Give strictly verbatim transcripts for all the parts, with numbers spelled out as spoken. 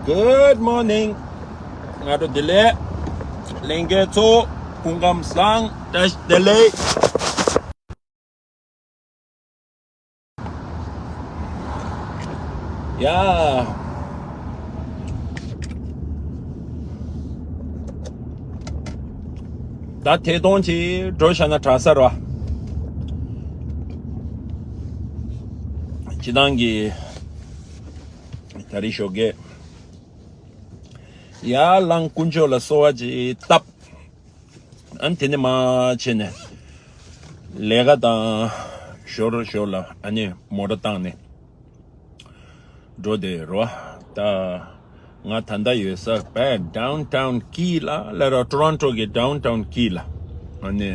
Good morning. ང་ཚོ་བདེ་ལེགས། ལྷན་རྒྱས་ཚོ་སྐུ་ཁམས་བཟང་། བཀྲ་ཤིས་བདེ་ལེགས། ཡ། ད་ཐད་གཏོང་ཅིག་འགྲོ་བཞག་ན་དྲག་ས་རེད་བ། སྤྱིར་བཏང་གི་ད་རེས་ཞོགས་ཀས་ཡར་ལངས། དཀོན་མཆོག་ལ་གསོལ་བ་ཅིག་བཏབ། ཨ་ནི་དེ་ནས་མར་ཕྱིན་ནས་ལས་ཀ་དང་ཞོར་ཞོར་ལ་ཨ་ནི་མོ་ཊ་བཏང་ནས་འགྲོ་བསྡད་ཡོད་རེད་བ། ད་ང་ད་ལྟ་ཡོད་ས་བས་downtown Key ལ་ལ་ར། Toronto གི་downtown Key ལ། ཨ་ནི་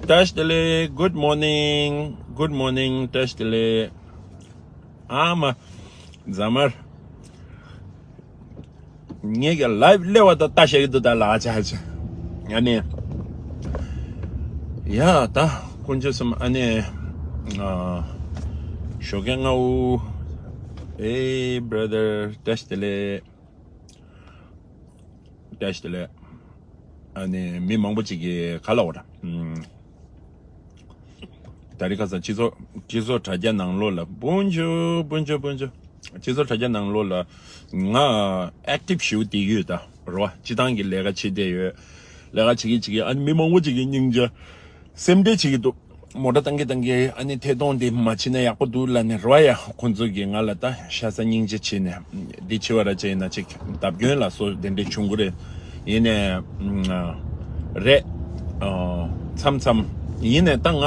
བཀྲ་ཤིས་བདེ་ལེགས། Good morning. Good morning. བཀྲ་ཤིས་བདེ་ལེགས། ཨ་མ། རྫ་དམར། ངས་ཀྱང་live སླེབས་པ་དང་ལྟ་བྱེད་ཀྱི་འདུག་ད་ལགས་ཆ་ཆ། ཨ་ནི། ཡ་ད་དཀོན་མཆོག་གསུམ། ཨ་ནི། ཨ། ཞོགས་ཀས་སྔ་པོ། Hey brother. བཀྲ་ཤིས་བདེ་ལེགས། བཀྲ་ཤིས་བདེ་ལེགས། ཨ་ནི་མི་མང་པོ་ཅིག་གིས་ག་ལབ་པ་རེད། ཨམ། ད་རེས་ཁ་སང་སྤྱི་ཚོགས་སྤྱི་ཚོགས་དྲ་རྒྱ་ནང་ལོགས་ལ་དཀོན་མཆོག་དཀོན་མཆོག་དཀོན་མཆོག་སྤྱི་ཚོགས་དྲ་རྒྱ་ནང་ལོགས་ལ་ང་active ཞེ་པོ་བསྡད་ཡོད་ད་རེད་བ། སྤྱིར་བཏང་གི་ལས་ཀ་བྱེད་བསྡད་ཡོད། ལས་ཀ་བྱེད་ཀྱི་བྱེད་ཀྱི། ཨ་ནི་མི་མང་པོ་ཅིག་གིས་སྙིང་རྗེ། སེམས་ཁྲལ་བྱེད་ཀྱི་འདུག་མོ་ཊ་བཏང་གི་བཏང་གི། ཨ་ནི་ཐད་གཏོང་འདི་མ་བྱེད་ན་ཡག་པོ་འདུག་ལབ་ནས་རེད་བ་ཡ། ཁོང་ཚོ་གིས་ང་ལ་ད་ཤ་ཚ་སྙིང་རྗེ་བྱས་ནས་འདི་བྱེད་པ་ར་བྱས་ན་ཅིག་བརྡབ་སྐྱོན་ལ་སོགས་དེ་འདྲ་བྱུང་གི་རེད། ཡིན་ནའི་ཨ་རེད། ཨ། མཚམས་མཚམས། ཡིན་ནའི་ད་ང་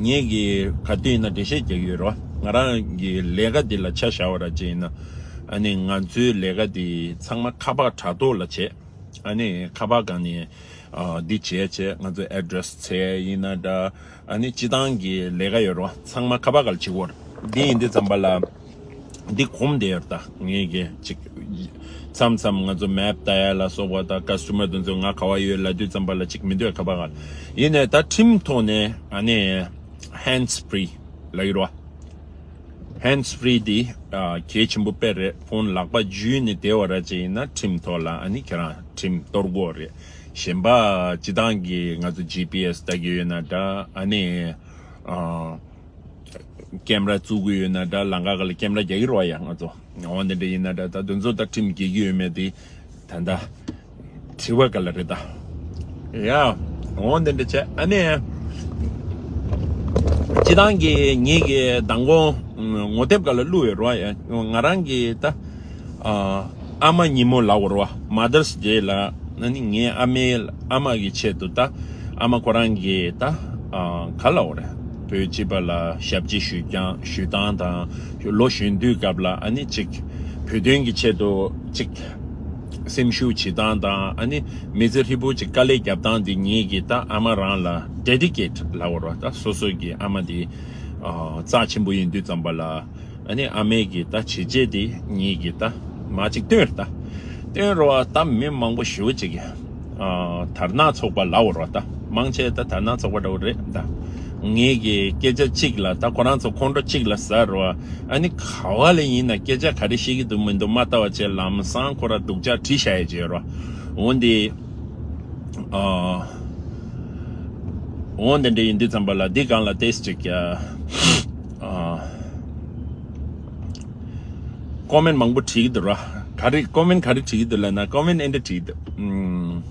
ངེད་ཀྱིས་ག་དུས་ཡིན་ན་འགྲེལ་བཤད་རྒྱག་གི་ཡོད་རེད་བ། ང་རང་གི་ལས་ཀ་འདི་ལ་ཆ་བཞག་པ་ར་བྱས་ཡིན་ན། ཨ་ནི་ང་ཚོའི་ལས་ཀ་འདི་ཚང་མ་ཁ་པར་དྲ་ཐོག་ལ་བྱེད། ཨ་ནི་ཁ་པར་སྒང་ནས་ཨ་འདི་བྱས་བྱས། ང་ཚོ་address འཚོལ་ཡིན་ན་འདྲ། ཨ་ནི་སྤྱིར་བཏང་གི་ལས་ཀ་ཡོད་རེད་བ། ཚང་མ་ཁ་པར་སྒང་ལ་བྱེད་ཀྱི་ཡོད་རེད། འདི་ཡིན་དུས་ཙམ་པ་ལ་འདི་གོམས་བསྡད་ཡོད་རེད། ད་ངེད་ཀྱིས་ཅིག་མཚམས་མཚམས་ང་ཚོ་map ལྟ་ཡ་ལ་སོགས་པ་དང་། customer དེ་ཚོ་ང་ག་པར་ཡོད་ལབ་དུས་ཙམ་པ་ལ་ཅིག་མི་འདུག་ཁ་པར་སྒང་ལ། ཡིན་ནའི་ད་ཁྲིམས་ཐོག་ནས་ཨ་ནི་hands free ལབ་ཀྱི་རེད་བ། Hands free འདི་ཨ་གལ་ཆེན་པོ་དཔེ་རེད། ཕོན་ལག་པ་འཇུས་ནས་བསྡད་པ་ར་བྱས་ཡིན་ན་ཁྲིམས་ཐོག་ལ་ཨ་ནི་ཁྱེད་རང་ཁྲིམས་གཏོར་དགོས་རེད། གཞན་པ་སྤྱིར་བཏང་གི་ང་ཚོ་ཇི་པི་ཨེས་ལྟ་གི་ཡོད་ན་འདྲ། ཨ་ནི་ཨ་ཀེམ་ར་བཙུགས་ཀྱི་ཡོད་ན་འདྲ། ལམ་ཁ་སྒང་ལ་ཀེམ་ར་རྒྱག་གི་རེད་བ་ཡ། ང་ཚོ་འོ་འདི་འདྲ་ཡིན་ན་འདྲ། ད་དེ་ཚོ་ད་ཁྲིམས་འགལ་གྱི་ཡོད་མེད་དེ་ད་ལྟ་དྲི་བ་ག་ལ་རེད་ད། ཡ། འོ་འདི་འདྲ་བྱས། ཨ་ནི་སྤྱིར་བཏང་གི་ངེད་ཀྱི་མདང་དགོང་ངོ་དེབ་སྒང་ལ་བླུགས་ཡོད་རེད་བ་ཡ། ང་རང་གི་ད་ཨ་ཨ་མ་ཉིན་མོ་ལབ་དགོས་རེད་བ། Mother's Day ལ་ཨ་ནི་ངའི་ཨ་མའི་ཨ་མ་གི་ཆེད་དུ་ད་ཨ་མ་ཁོ་རང་གི་ད་ཨ་ག་ལབ་དགོས་རེད། བོད་སྤྱི་པ་ལ་ཞབས་ཕྱི་ཞུ་རྐྱང་ཞུ་སྟངས་དང་། ལོ་གཞོན་དུས་སྐབས་ལ་ཨ་ནི་ཅིག་བོད་དོན་གྱི་ཆེད་དུ་ཅིག་སེམས་ཤུགས་བྱེད་སྟངས་དང་། ཨ་ནི་མི་ཚེ་ཧྲིལ་པོ་ཅིག་དཀའ་ལས་རྒྱབ་སྟངས་འདི་ངེད་ཀྱིས་ད་ཨ་མ་རང་ལ་dedicate ལབ་དགོས་རེད་བ། ད་སོ་སོ་གི་ཨ་མ་འདི་ཨ་རྩ་ཆེན་པོ་ཡིན་དུས་ཙམ་པ་ལ། ཨ་ནི་ཨ་མའི་གི་ད་བྱས་རྗེས་དེ་ངེད་ཀྱིས་ད་མར་ཅིག་སྟོན་རེད་ད། སྟོན་རེད་བ། ད་མི་མང་པོ་ཞེ་པོ་ཅིག་གིས་ཨ་དར་ནག་ཚོགས་པ་ལབ་དགོས་རེད་བ། ད་མང་ཆེ་ད་དར་ནག་ཚོགས་པ་འདྲ་བོ་རེད་ད། ངེད་ཀྱི་སྐད་ཆ་གཅིག་ལ་ད་ཁོ་རང་ཚོ་ཁོང་ཁྲོ་གཅིག་ལ་ཟ་རེད་བ། ཨ་ནི་ག་བ་ལ་ཡིན་ན་སྐད་ཆ་ག་རེ་བཤད་ཀྱི་འདུག་མི་འདུག་མ་ལྟ་བ་བྱས། ལམ་སང་ཁོ་ར་སྡུག་ཅག་བྲིས་བཞག་ཡས་བྱས་རེད་བ། འོ་འདི། ཨ། འོ་འདི་འདྲ་ཡིན་དུས་ཙམ་པ་ལ་འདི་སྒང་ལ་ཏོག་ཙམ་ཅིག་ཨ། ཀོ་མེན་མང་པོ་བྲིས་ཀྱི་འདུག་ར། ག་རེ་ཀོ་མེན་ག་རེ་བྲིས་ཀྱི་འདུག་ལབ་ན། ཀོ་མེན་ཨེ་འདྲ་བྲིས་ཀྱི་འདུག་ཨུམ།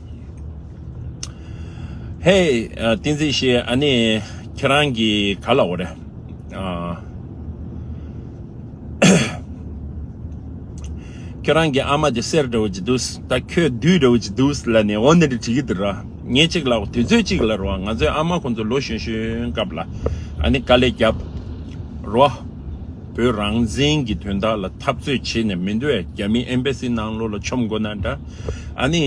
ཧེ། ཨ། བསྟན་འཛིན་ཞེས། ཨ་ནི་ཁྱེད་རང་གིས་ག་ལབ་དགོས་རེད། ཨ། ཁྱོད་རང་གི་ཨ་མ་དེ་གསེར་འདྲ་བོ་ཅིག་འདུག་ད་ཁྱོད་བདུད་འདྲ་བོ་ཅིག་འདུག་ལབ་ནས་འོ་འདི་འདྲ་བྲིས་ཀྱི་འདུག་ར། ངས་གཅིག་ལབ། དུས་ཚོད་གཅིག་ལ་རེད་བ། ང་ཚོའི་ཨ་མ་ཁོང་ཚོ་ལོ་གཞོན་གཞོན་སྐབས་ལ་ཨ་ནི་དཀའ་ལས་བརྒྱབ་རེད་བ། བོད་རང་བཙན་གྱི་དོན་དག་ལ་འཐབ་རྩོད་བྱས་ནས་མི་འདུག་ཨེ། རྒྱ་མི་ཨེམ་བྷ་སི་ནང་ལོགས་ལ་མཆོང་དགོས་ན་འདྲ། ཨ་ནི་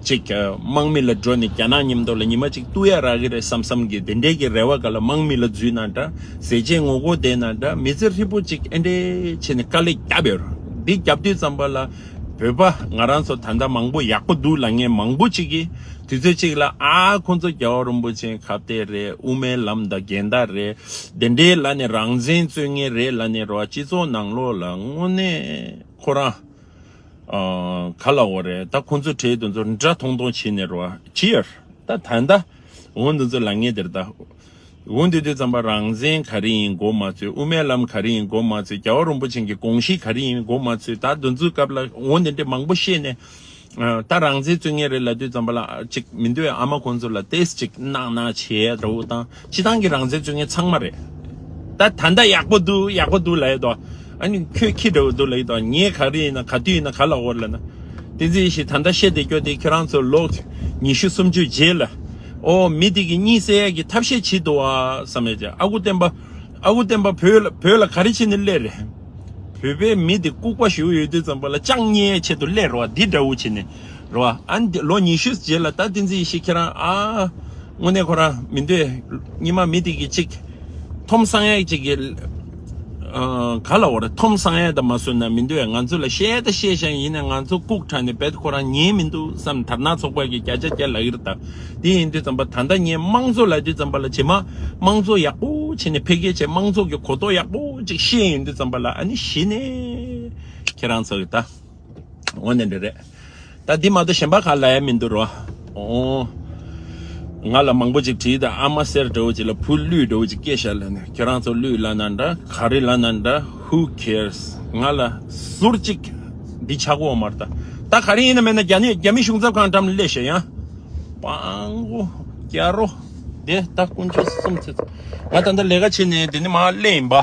ཅིག་དམག་མི་ལ་འགྲོ་ནས་རྒྱ་ནག་མཉམ་དུ་ལ་ཉི་མ་གཅིག་གཏུག་ཡ་རག་གི་རེད་བསམ་བསམ་གྱི་དེ་འདྲའི་གི་རེ་བ་སྒང་ལ་དམག་མི་ལ་འཛུལ་ན་འདྲ། ཟས་བཅད་ངོ་རྒོལ་བསྡད་ན་འདྲ། མི་ཚེ་ཧྲིལ་པོ་གཅིག་ཨེ་འདྲས་བྱས་ནས་དཀའ་ལས་བརྒྱབ་ཡོད་རེད། འདི་བརྒྱབ་དུས་ཙམ་པ་ལ་ བོད་པ་ང་རང་ཚོ་ད་ལྟ་མང་པོ་ཡག་པོ་འདུག་ལབ་མཁན་མང་པོ་ཅིག་གིས་དུས་ཚོད་ཅིག་ལ་ཨ་ཁོང་ཚོ་རྒྱལ་བ་རིན་པོ་ཆེ་ཁ་གཏད་རེད། དབུ་མའི་ལམ་དང་འགལ་ཟླ་རེད། དེ་འདྲའི་ལབ་ནས་རང་བཙན་རྩོད་མཁན་རེད་ལབ་ནས་རོ། སྤྱི་ཚོགས་ནང་ལོགས་ལ་དངོས་གནས་ཁོ་རང་ཨ་ག་ལབ་དགོས་རེད། ད་ཁོང་ཚོ་གྲས་དེ་ཚོ་འདྲ་མཐོང་མཐོང་བྱས་ནས་རོ། ཅི་ཡོད་ད་ད་ལྟ་འོ་འདི་ཚོ་ལབ་མཁན་དེ་རེད་ད། འོ་འདི་དུས་ཙམ་པ་རང་བཙན་ག་རེ་ཡིན་གོ་མ་ཚོད། དབུ་མའི་ལམ་ག་རེ་ཡིན་གོ་མ་ཚོད། རྒྱལ་བ་རིན་པོ་ཆེ་གི་དགོངས་གཞི་ག་རེ་ཡིན་གོ་མ་ཚོད། ད་འདི་ཚོའི་སྐབས་ལ་འོ་འདི་འདྲ་མང་པོ་བཤད་ནས། ཨ་ད་རང་བཙན་རྩོད་མཁན་རེད་ལབ་དུས་ཙམ་པ་ལ་ཅིག་མི་འདུག་ཨ་མ་ཁོང་ཚོ་ལ་ཏེས་ཅིག་གནང་གནང་བྱས་འདྲ་བོ་དང་། སྤྱི་བཏང་གི་རང་བཙན་རྩོད་མཁན་ཚང་མ་རེད། ད་ད་ལྟ་ཡག་པོ་འདུག་ཡག་པོ་འདུག་ལབ་ཡོད་དོ། ཨ་ནི་ཁྱོད་ཁྱི་འདྲ་བོ་འདུག་ལབ་ཡོད་དོ། ངས་ག་རེ་ཡིན་ན་ག་དུས་ཡིན་ན་ག་ལབ་དགོས་ལབ་ན། བསྟན་འཛིན་ཡེ་ཤེས་ད་ལྟ་བཤད་བསྡད་རྒྱུ་དེ་ཁྱེད་རང་ཚོ་ལོ་ཉི་ཤུ་སུམ་ཅུ་རྗེས་ལ་ཨོ་མི་དེ་གི་གཉིད་སད་ཡག་གི་ཐབས་ཤེས་བྱེད་འདུག་ཨ་བསམ་ཡག་ཅིག་ཨ་ཁུ་བསྟན་པ། ཨ་ཁུ་བསྟན་པ་བོད་ལ་བོད་ལ་ག་རེ་བྱས་ནས་སླེབས་རེད། བོད་པའི་མི་དེ་ལྐུགས་པ་ཞིག་ཡོད་དུས་ཙམ་པ་ལ་ལྕགས་རྙེད་ཆེད་དུ་སླེབས་རོ། འདི་འདྲ་བོ་བྱས་ནས་རོ། ཨ་འདི་ལོ་ཉི་ཤུ་རྗེས་ལ་ད་བསྟན་འཛིན་ཡེ་ཤེས་ཁྱེད་རང་ཨ་དངོས་གནས་ཁོ་རང་མི་འདོད། སྔོན་མ་མི་དེ་གི་ཅིག་ཐོམ་སང་ཡག་ཅིག་གི་ཨ་ག་ལབ་དགོས་རེད། ཐོམ་སང་ཡག་ད་མ་བཟོས་ན་མི་འདོད། ང་ཚོ་ལ་བཤད་ད་བཤད་ཤག་ཡིན་ནའི་ང་ཚོ་ལྐུགས་དྲགས་ནས་རྦད་ཁོ་རང་ཉན་མི་འདུག་བསམ། དར་ནག་ཚོགས་པ་གི་བརྒྱ་ཆ་བརྒྱ་ལབ་ཀྱི་རེད་ད། དེ་ཡིན་དུས་ཙམ་པ་ད་ལྟ་ངས་དམངས་གཙོ་ལབ་དུས་ཙམ་པ་ལ་རྗེས་མ་དམངས་གཙོ་ཡག་པོ་བྱས་ནས་འཕེལ་རྒྱས་བྱས། དམངས་གཙོ་གི་གོ་རྟོགས་ཡག་པོ་ཅིག་ཤེས་ཡོང་དུས་ཙམ་པ་ལ་ཨ་ནི་གཞི་ནས་ཁྱེད་རང་ཚོ་གི་ད་འོ་ནས་འདྲ་རེད། ད་འདི་མ་གཏོགས་གཞན་པ་གང་ལབ་ཡ་མི་འདུག་རོ། ཨོ། ང་ལ་མང་པོ་ཅིག་བྲིས་དང་། ཨ་མ་གསེར་འདྲ་བོ་ཅིག་ལ་བུ་ཀླུ་འདྲ་བོ་ཅིག་སྐྱེས་ཤག་ལབ་ནས། ཁྱེད་རང་ཚོ་ཀླུ་ལབ་ན་འདྲ་ག་རེ་ལབ་ན་འདྲ། Who cares? ང་ལ་ཟུར་གཅིག་འདི་ཆགས་ཀྱི་ཡོད་མ་རེད་ད། ད་ག་རེ་ཡིན་ན་མེད་ན་རྒྱ་ནི་རྒྱ་མི་གཞུང་ཚབ་ཁང་འགྲམ་སླེབས་ཤག་ཡང་། སྤྲང་པོ་རྒྱ་རོ། དེ་ད་དཀོན་མཆོག་གསུམ་ཚེ། ང་ད་ལྟ་ལས་ཀ་བྱས་ནས་དེ་ནས་མར་སླེབས་ཡིན་པ།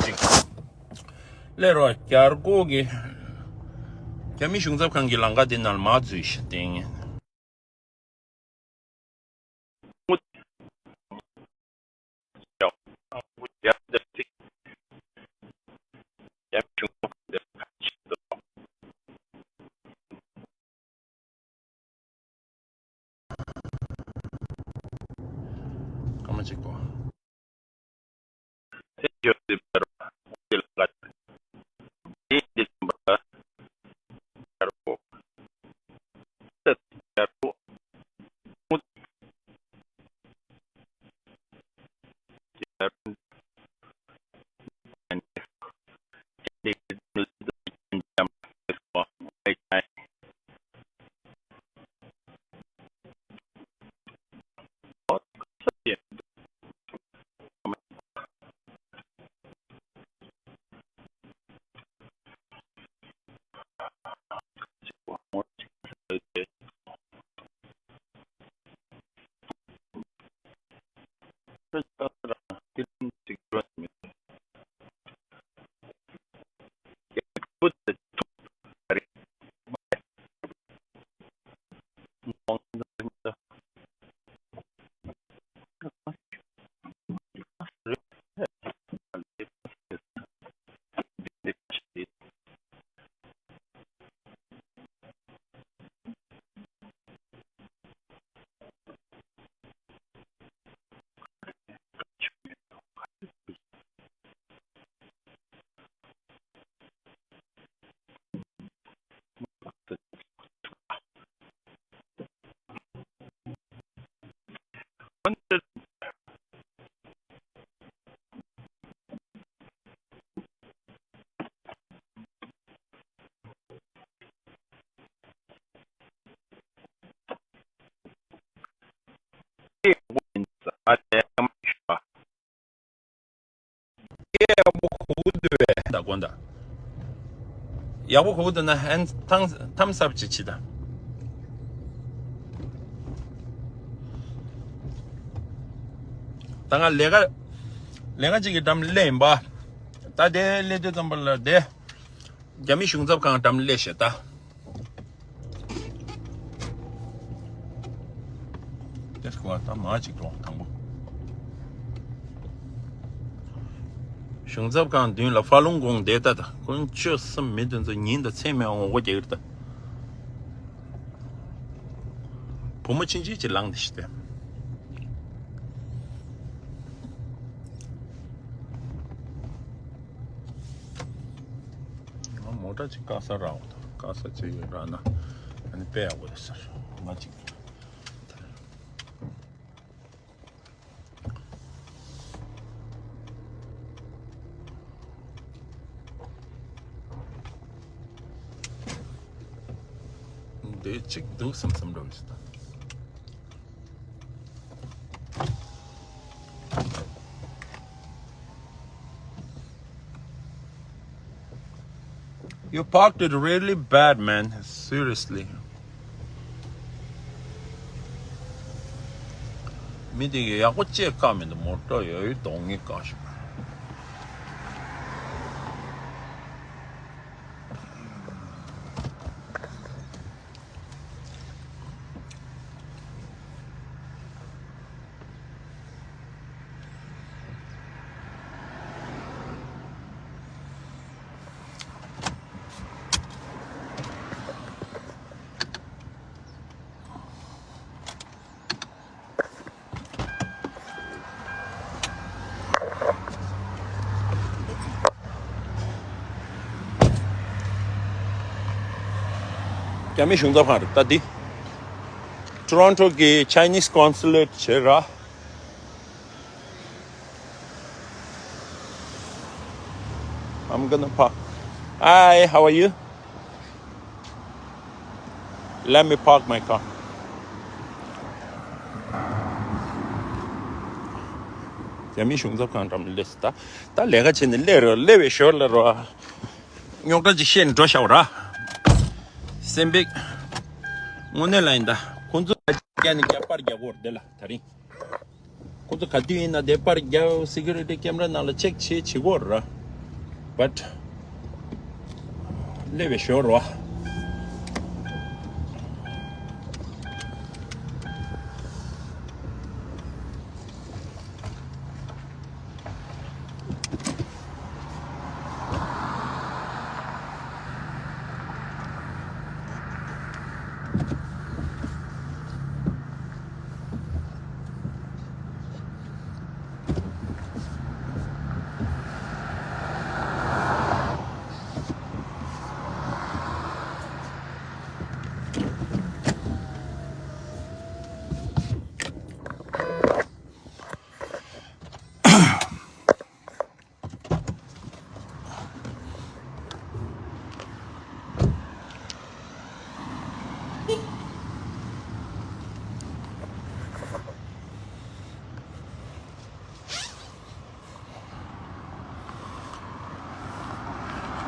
ཅིག་སླེབས་རོགས། རྒྱ་རྒོག་གི་རྒྱ་མི་གཞུང་ཚབ་ཁང་གི་ལམ་ཁ་དེ་ནང་ལ་མར་འཛུལ་ཤག་དེ་ངས། སྐར་མ་གཅིག་གོ། ཡག་པོ་གོ་གི་འདུག་བས། ད་དགོངས་དག་ཡག་པོ་གོ་གི་འདུག་ན་ཧན་ཐང་ཐམ་སབ་ཅིག་བྱེད་དང་། ད་ང་ལས་ཀ་ལས་ཀ་ཅིག་གི་འགྲམ་སླེབས་ཡིན་པ། ད་དེ་སླེབས་དུས་ཙམ་པ་ལ་དེ་རྒྱ་མི་གཞུང་ཚབ་ཁང་འགྲམ་སླེབས་ཤག་ད། དེ་སྐོར་ད་མ་ཅིག་འགྲོ་དང་པོ། གཞུང་ཚབ་ཁང་མདུན་ལ་ཧྥ་ལུང་གོང་བསྡད་ད། ད་དཀོན་མཆོག་གསུམ། མི་དེ་ཚོ་ཉིན་དང་མཚན་མེད་ངོ་རྒོལ་རྒྱག་གི་རེད་ད། བུ་མོ་ཆུང་ཆུང་ཅིག་ལངས་ཏེ་ཤི་སྟེ། ང་མོ་ཊ་ཅིག་བཀག་ས་རག་འོང་ད། ས་ས་ཅིག་རག་ན་ཨ་ནི་དཔེ་ཡག་པོ་རེད་ཟེར། ང་ཅིག་འདི་གཅིག་འདུག་བསམ་བསམ་འགྲོ་མི་སྲིད་ད། You parked it really bad, man. Seriously. མི་དེ་གི་ཡག་པོ་ཅེས་བཀག་མི་འདུག་མོ་ཊ་ཡོད་ཡོད་གཏོང་ངེས་བཀག་ཞིག་རྒྱ་མི་གཞུང་ཚབ་ཁང་རེད་ད་འདི། Toronto གི་Chinese consulate བྱས་ར། I'm gonna park. Hi, how are you? Let me park my car. རྒྱ་མི་གཞུང་ཚབ་ཁང་འགྲམ་སླེབས་སོང་ད། ད་ལས་ཀ་བྱས་ནས་སླེབས་རོགས། སླེབས་པའི་ཞོར་ལ་རོགས། རྙོག་དྲ་ཅིག་བཤད་ནས་འགྲོ་བཞག་ར། སེམས་པིག་དངོས་གནས་ལ་ཡིན་ད། ཁོང་ཚོ་རྒྱ་ནས་རྒྱ་པར་རྒྱག་གོ་ར་དེ་ལ་དེ་རིང་། ཁོ་ཚོ་ག་དུས་ཡིན་ན་དེ་པར་རྒྱག security camera ནང་ལ་check བྱེད་བྱེད་དགོས་ར། But སླེབས་པའི་ཞོར་ར།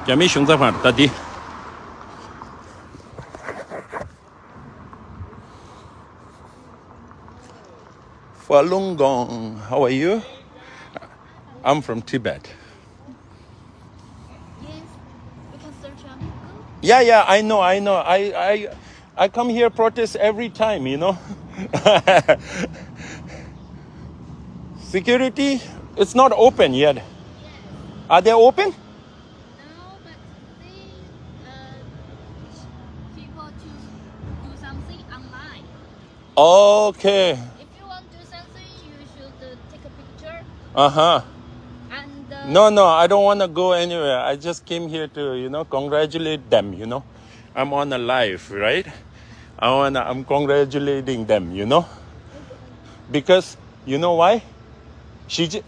རྒྱ་མིའི་གཞུང་ཚབ་ཁང་ད་འདི། Falun Gong, how are you? I'm from Tibet. Yes, we can search on Google. Yeah, yeah, I know, I know. I, I, I come here protest every time, you know. Security, it's not open yet. Are they open? No, but they uh, teach people to do something online. Okay. If you want to do something, you should uh, take a picture. Uh huh. And uh, No, no, I don't want to go anywhere. I just came here to, you know, congratulate them, you know. I'm on a live, right? I wanna, I'm congratulating them, you know. Because, you know why? Xi, Ji-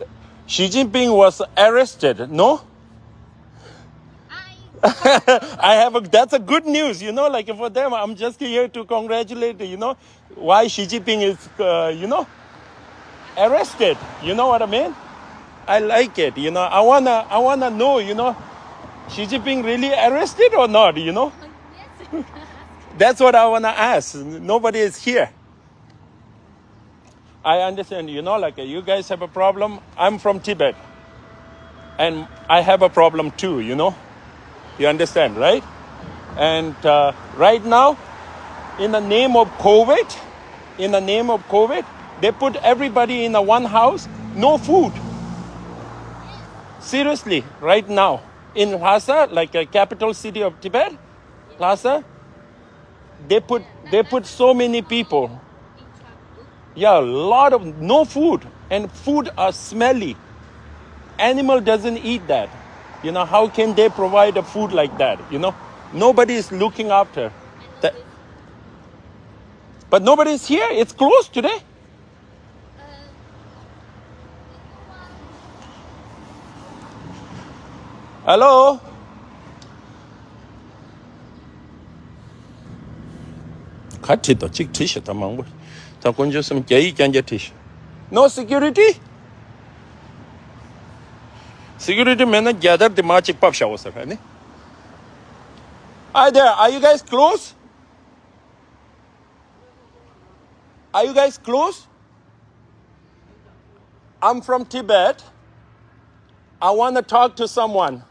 Xi Jinping was arrested, no? I have a, that's a good news, you know, like for them, I'm just here to congratulate, you know, why Xi Jinping is, uh, you know, arrested. You know what I mean? I like it, you know. I wanna, I wanna know, you know, Xi Jinping really arrested or not, you know? That's what I wanna ask. Nobody is here. I understand, you know, like uh, you guys have a problem. I'm from Tibet. And I have a problem too, you know. You understand, right? And uh, right now, in the name of COVID, in the name of COVID, they put everybody in a one house, no food. Seriously, right now, in Lhasa, like a capital city of Tibet, Lhasa, they put they put so many people. Yeah, a lot of no food, and food are smelly. Animal doesn't eat that. You know, how can they provide a food like that, you know? Nobody is looking after. The, but nobody is here. It's closed today. Hello. ག་བྲིས་དང་གཅིག་བྲིས་ཤག་ད་མང་པོ། ད་དཀོན་མཆོག་གསུམ་རྒྱ་ཡིག་རྐྱང་རྐྱང་བྲིས་ཤག No security? Security མེད་ན་རྒྱལ་དར་དེ་མར་གཅིག་ཕབ་བཞག་འོ་ཟེར་ཨ་ནི། Hi there, are you guys close? Are you guys close? I'm from Tibet. I want to talk to someone.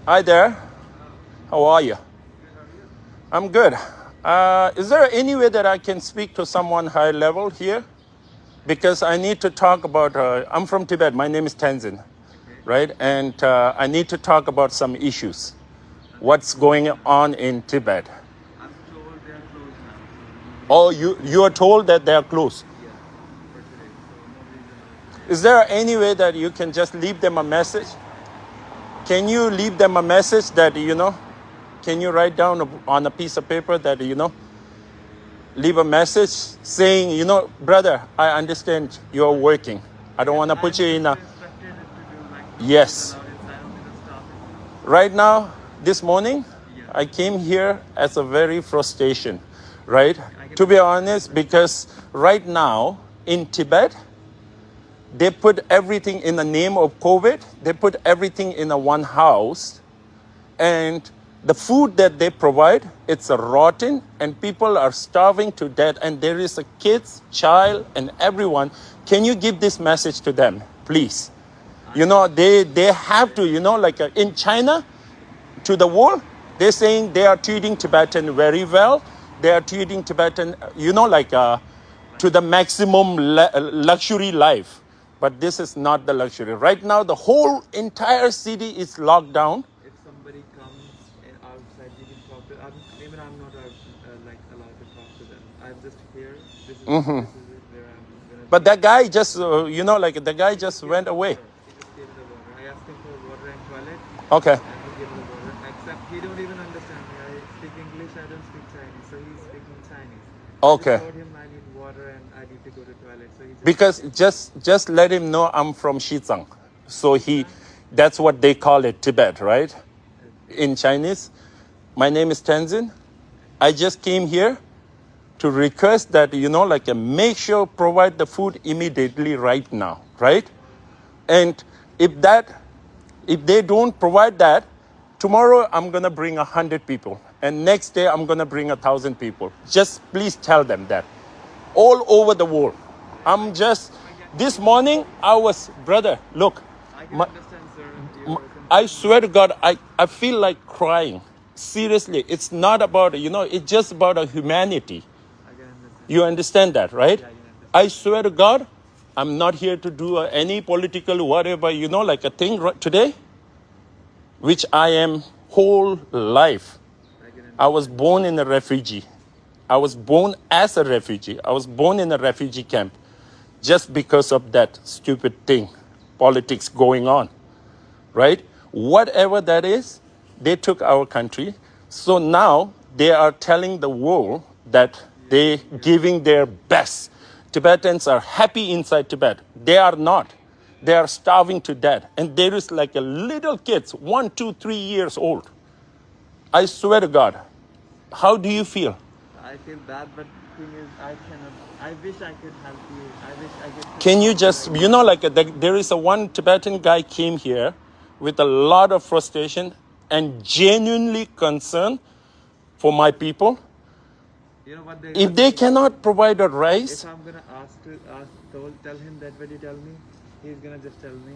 Hi there. How are you? I'm good. Uh, is there any way that I can speak to someone high level here? Because I need to talk about. Uh, I'm from Tibet. My name is Tenzin, right? And uh, I need to talk about some issues. What's going on in Tibet? I'm told they are closed now. Oh, you you are told that they are closed. Yeah, for today. So no reason. Is there any way that you can just leave them a message? Can you leave them a message that, you know, can you write down on a piece of paper that, you know, leave a message saying, you know, brother, I understand you're working. I don't want to put you in a. Yes. Right now, this morning, I came here as a very frustration, right? To be honest, because right now in Tibet, they put everything in the name of COVID. They put everything in a one house, and the food that they provide, it's rotten, and people are starving to death, and there is a kids, child, and everyone. Can you give this message to them, please? You know, they they have to, you know, like uh, in China, to the world, they're saying they are treating Tibetan very well. They are treating Tibetan, you know, like uh, to the maximum le- luxury life. But this is not the luxury. Right now, the whole entire city is locked down. If somebody comes and outside, you can talk to. I'm, even I'm not uh, uh, like allowed to talk to them. I'm just here. This is, mm-hmm. This is it where I'm gonna. But that guy just, uh, you know, like the guy just went away. He just gave me the water. I asked him for water and toilet. Okay. And he gave me the water. Except he don't even understand me. I speak English. I don't speak Chinese. So he's speaking Chinese. Okay. I just told him I need water and I need to go to toilet. So he just. Because just just let him know I'm from Xizang. So he, that's what they call it, Tibet, right? In Chinese. My name is Tenzin. I just came here to request that, you know, like uh, make sure provide the food immediately right now, right? And if that, if they don't provide that, tomorrow I'm gonna bring a hundred people, and next day I'm gonna bring a thousand people. Just please tell them that. All over the world. I'm just, this morning I was, brother, look, I can my, understand, sir. My, I swear to God, I, I feel like crying. Seriously, it's not about, you know, it's just about a humanity. I can understand. You understand that, right? Yeah, I can understand. I swear to God, I'm not here to do uh, any political whatever, you know, like a thing right today, which I am whole life. I was born in a refugee. I was born as a refugee. I was born in a refugee camp just because of that stupid thing, politics going on, right? Whatever that is, they took our country. So now they are telling the world that they giving their best. Tibetans are happy inside Tibet. They are not. They are starving to death. And there is like a little kids, one, two, three years old. I swear to God. How do you feel? I feel bad, but thing is, I cannot. I wish I could help you. I wish I could. Can you just, you know, like uh, the, there is a one Tibetan guy came here with a lot of frustration and genuinely concern for my people. You know what they If they cannot provide a rice, if I'm gonna ask to ask, tell, tell him that what you tell me, he's gonna just tell me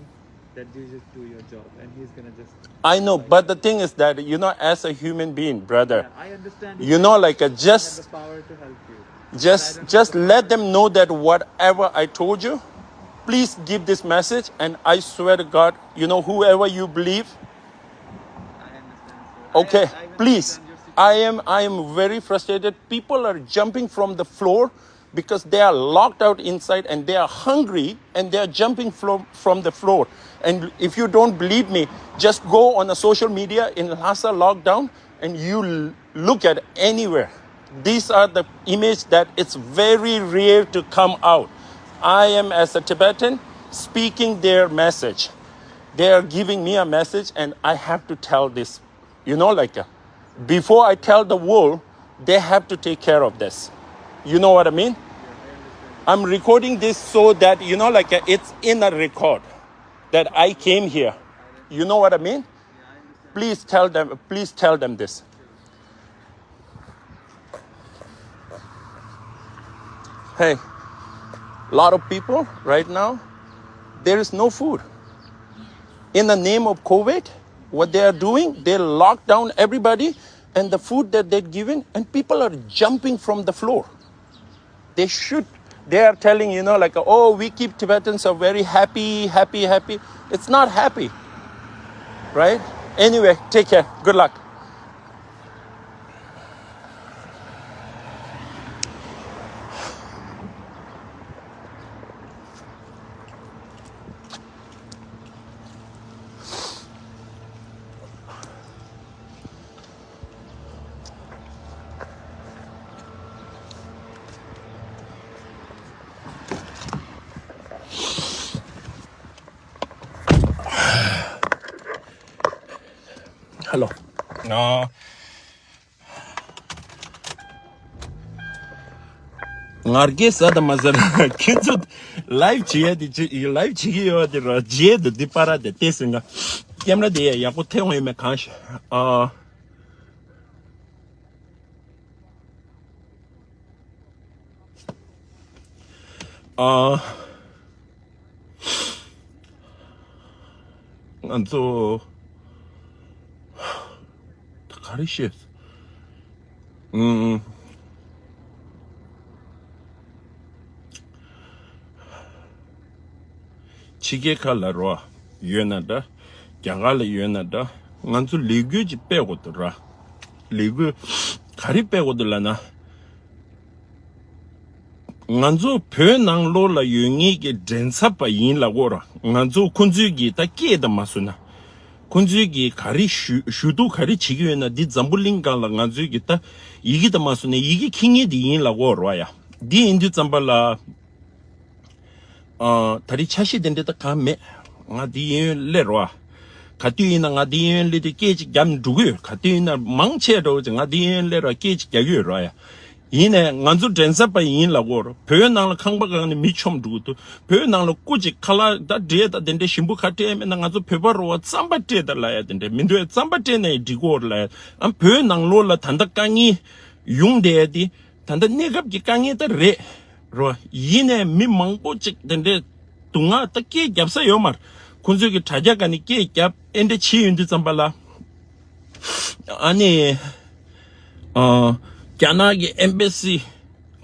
that you just do your job, and he's gonna just. I know, but the thing is that, you know, as a human being, brother, yeah, I understand you know, like a just have the power to help you. Just just let them know that whatever I told you, Please give this message, and I swear to God, you know, whoever you believe, okay, please. I am, I am very frustrated. People are jumping from the floor because they are locked out inside and they are hungry and they are jumping from, from the floor. And if you don't believe me, just go on a social media in Lhasa lockdown and you l- look at anywhere. These are the image that it's very rare to come out. I am, as a Tibetan, speaking their message. They are giving me a message and I have to tell this. You know, like, uh, before I tell the world, they have to take care of this. You know what I mean? I'm recording this so that, you know, like, uh, it's in a record that I came here. You know what I mean? Please tell them, please tell them this. Hey, a lot of people right now, there is no food. In the name of COVID, what they are doing, they lock down everybody and the food that they're given, and people are jumping from the floor. They should. They are telling, you know, like, oh, we keep Tibetans are very happy, happy, happy. It's not happy, right? Anyway, take care. Good luck. Hello. ང་རྒྱལ་ས་དང་མ་ཟེར། ཁྱེད་ཚོ་ལའིབ་བྱེད་ཡ་དེ་ཅི་ལའིབ་བྱེད་ཀྱི་ཡོད་དེ་ར་རྗེས་དུ་འདི་པར་དེ་ལྟས་ཟིན་ག་ཀེམ་ར་དེ་ཡ་ཡག་པོ་ཐེ་འོང་ཡོད་མེད་གང་ཤེས། ཨ། ཨ། ང་ཚོ་ད་ག་རེ་བཤད། ཨུམ། ཕྱི་རྒྱལ་ཁག་ལ་རོ་ཡོད་ན་འདྲ། རྒྱ་གར་ལ་ཡོད་ན་འདྲ། ང་ཚོ་ལས་འགུལ་ཅིག་སྤེལ་དགོས་འདུག་ར། ལས་འགུལ་ག་རེ་སྤེལ་དགོས་འདུག་ལབ་ན། ང་ཚོ་བོད་ནང་ལོགས་ལ་ཡོད་མཁན་གྱི་མགྲིན་ཚབ་པ་ཡིན་ལབ་དགོས་ར། ང་ཚོ་ཁོང་ཚོའི་གི་ད་སྐད་དང་མ་སོང་ན། ཁོང་ཚོའི་གི་ག་རེ་ཞུ་ཞུ་གཏུག་ག་རེ་བྱེད་ཀྱི་ཡོད་ན། འདི་འཛམ་བུ་གླིང་སྒང་ལ་ང་ཚོའི་གི་ད་ཡི་གེ་དང་མ་སོང་ན་ཡི་གེ་འཁྱེར་མཁན་དེ་ཡིན་ལབ་དགོས་ར་ཡ། འདི་ཡིན་དུས་ཙམ་པ་ལ། ཨ། ད་རེས་འཆར་གཞི་དེ་འདྲ་ད་གང་མེད། ང་འདི་གཡས་གཡོན་སླེབས་རོགས་ཨ། ག་དུས་ཡིན་ན་ང་འདི་གཡས་གཡོན་སླེབས་དུས་སྐད་ཅིག་རྒྱབ་ནས་འགྲོ་གི་ཡོད། ག་དུས་ཡིན་ན་མང་ཆེ་འགྲོ་ཅིག་ང་འདི་གཡས་གཡོན་སླེབས་རོགས་སྐད་ཅིག་རྒྱག་གི་ཡོད་རོགས་ཡ། ཡིན་ནའི་ང་ཚོ་མགྲིན་ཚབ་པ་ཡིན་ལབ་དགོས་རོགས། བོད་ནང་ལ་ཁང་པ་གང་ནས་མི་མཆོང་འགྲོ་གི་འདུག་བོད་ནང་ལ་སྐུ་ཅིག་ཁ་ལག་ད་འབྲས་ད་དེ་འདྲ་ཞིམ་པོ་ག་སྤྲད་མེད་ན། ང་ཚོ་བོད་པ་རོ་བ་རྩམ་པ་སྤྲད་ད་ལ་ཡ་དེ་འདྲ་མི་འདུག་རྩམ་པ་སྤྲད་ན་ཡང་འགྲིག་གི་ཡོད་རེད་ལ་ཡ། ཨ། བོད་ནང་ལོགས་ལ་ད་ལྟ་དཀའ་ངལ་ཡོང་བསྡད་ཡ་དེ། ད་ལྟ་གནས་སྐབས་ཀྱི་དཀའ་ངལ་ད་རེད་རོ། ཡིན་ནའི་མི་མང་པོ་ཅིག་དེ་འདྲའི་སྡུག་བསྔལ་ད་སྐད་རྒྱབ་ས་ཡོད་མ་རེད། ཁོང་ཚོས་ཀྱི་དྲ་རྒྱ་ག་ནས་སྐད་རྒྱབ་ཨེ་འདྲ་བྱས་ཡོང་དུས་ཙམ་པ་ལ། ཨ་ནི། ཨ། རྒྱ་ནག་གི་ཨེམ་བེ་སི་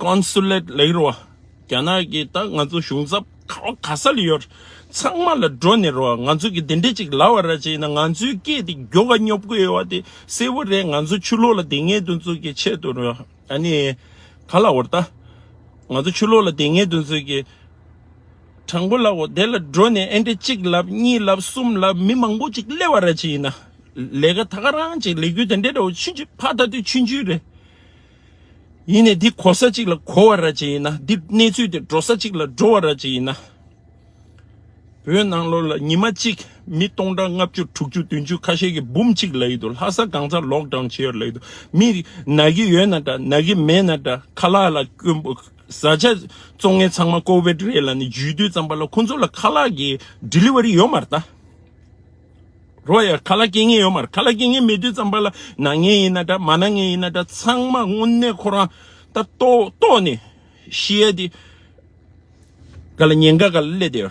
ཀོན་སུ་ལེཊ་ལབ་རོ། རྒྱ་ནག་གི་ད་ང་ཚོ་གཞུང་ཚབ་ག་བ་ག་ས་ལ་ཡོད་ཚང་མ་ལ་འགྲོ་ནས་རོ། ང་ཚོ་གི་དེ་འདྲ་ཅིག་ལབ་པ་ར་ཅིག་ཡིན་ན། ང་ཚོའི་སྐད་དེ་མགྱོགས་ག་སྙོབ་དགོས་ཡོད་པ་དེ་གསལ་པོ་རེད། ང་ཚོ་ཕྱི་ལོགས་ལ་བསྡད་མཁན་དེ་ཚོ་གི་ཆེད་དུ་རོ། ཨ་ནི། ག་ལ་བར་ད། ང་ཚོ་ཕྱི་ལོགས་ལ་བསྡད་མཁན་དེ་ཚོ་གི། དྲང་པོ་ལབ་འོ་དེ་ལ་འགྲོ་ནས་ཨེ་འདྲ་གཅིག་ལབ་གཉིས་ལབ་གསུམ་ལབ་མི་མང་པོ་ཅིག་སླེབས་པ་ར་ཅིག་ཡིན་ན། ལས་ཀ་ད་ག་རང་ཅིག་ལས་འགུལ་དེ་འདྲའི་འདྲ་བོ་ཆུང་ཆུང་ཕ་ད་དུས་ཆུང་ཆུང་རེད། ཡིན་ནས་འདི་གོ་ས་གཅིག་ལ་གོ་བ་ར་ཅིག་ཡིན་ན། འདི་གནས་ཚུལ་དེ་འགྲོ་ས་གཅིག་ལ་འགྲོ་བ་ར་ཅིག་ཡིན་ན། བོད་ནང་ལོགས་ལ་ཉི་མ་གཅིག་མི་སྟོང་ཕྲག་ལྔ་བཅུ་དྲུག་ཅུ་བདུན་ཅུ་ཁ་ཤས་ཀྱིས་འབུམ་གཅིག་ལབ་ཀྱི་འདུག་ལྷ་ས་གང་སར་ལོག་ཌའུན་བྱས་ཡོད་ལབ་ཀྱི་འདུག་མི་ན་གི་ཡོད་ན་འདྲ་ན་གི་མེད་ན་འདྲ་ཁ་ལག་ལ་སྐྱོན་པོ་བཟའ་བཅའ་བཙོང་མཁན་ཚང་མ་ཀོ་བིད་རེད་ལབ་ནས་འཇུས་དུས་ཙམ་པ་ལ་ཁོ་ཚོ་ལ་ཁ་ལག་གི་ཌི་ལི་ཝ་རི་ཡོད་མ་རེད་ད། རོ་ཡ་ཁ་ལག་སྐྱེལ་མཁན་ཡོད་མ་རེད། ཁ་ལག་སྐྱེལ་མཁན་མེད་དུས་ཙམ་པ་ལ་ན་མཁན་ཡིན་ན་འདྲ་མ་ན་མཁན་ཡིན་ན་འདྲ་ཚང་མ་དངོས་གནས་ཁོ་རང་ད་ལྟོགས་ལྟོགས་ནས་ཤི་ཡ་དེ། ག་ལ་ཉེན་ཁ་ག་ལ་སླེབས་དེ་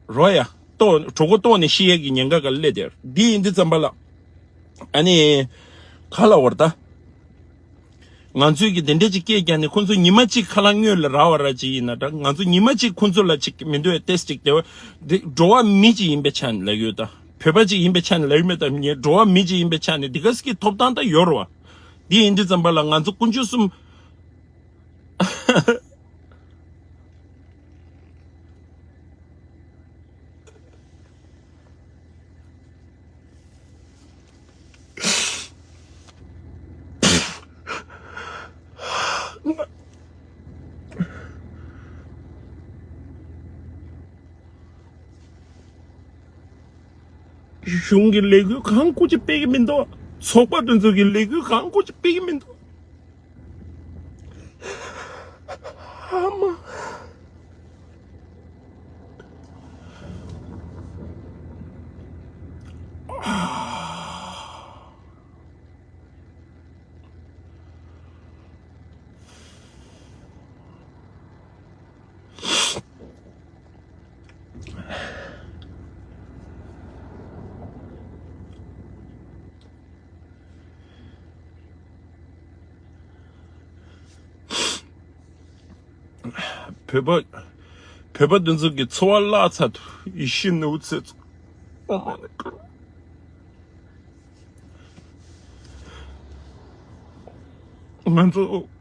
རོ་ཡ། ལྟོགས་གྲོད་ཁོག་ལྟོགས་ནས་ཤི་ཡས་ཀྱི་ཉེན་ཁ་ག་ལ་སླེབས་དེ་འདི་ཡིན་དུས་ཙམ་པ་ལ། ཨ་ནི། ག་ལ་བར་ད། ང་ཚོས་ཀྱི་དེ་འདྲ་ཅིག་སྐད་རྒྱག་ནས་ཁོ་ཚོ་ཉི་མ་གཅིག་ཁ་ལག་དངུལ་ལ་རག་པ་ར་ཅིག་ཡིན་ན་འདྲ། ང་ཚོ་ཉི་མ་གཅིག་ཁོ་ཚོ་ལ་ཅིག་མི་འདོད་ཏེས་ཅིག་དེ་བ་འདི་འགྲོ་བ་མི་ཅིག་ཡིན་པའི་ཆ་ནས་ལབ་ཡོད་ད། བོད་པ་ཅིག་ཡིན་པའི་ཆ་ནས་ལབ་ཡོད་མེད་ད། ངས་འགྲོ་བ་མི་ཅིག་ཡིན་པའི་ཆ་ནས་འདི་ག་སི་གི་ཐོབ་ཐང་ད་ཡོད་རེད་བ། འདི་ཡིན་དུས་ཙམ་པ་ལ་ང་ཚོ་དཀོན་མཆོག་གསུམ། གཞུང་གི་ལས་འགུལ་གང་སྐུ་ཅི་སྤེལ་གི་མི་འདུག། ཚོགས་པ་དེ་ཚོ་གི་ལས་འགུལ་གང་སྐུ་ཅི་སྤེལ་གི་མི་འདུག། ཨ་མ། བོད་པ། བོད་པ་འདི་ཚོ་གི་འཚོ་བ་བརླག་ཚར་འདུག། ཡེ་ཤེས་ནུབ་ཚེ་ཚོ། ཨོ་མ་ནི་ཀོ། ང་ཚོ་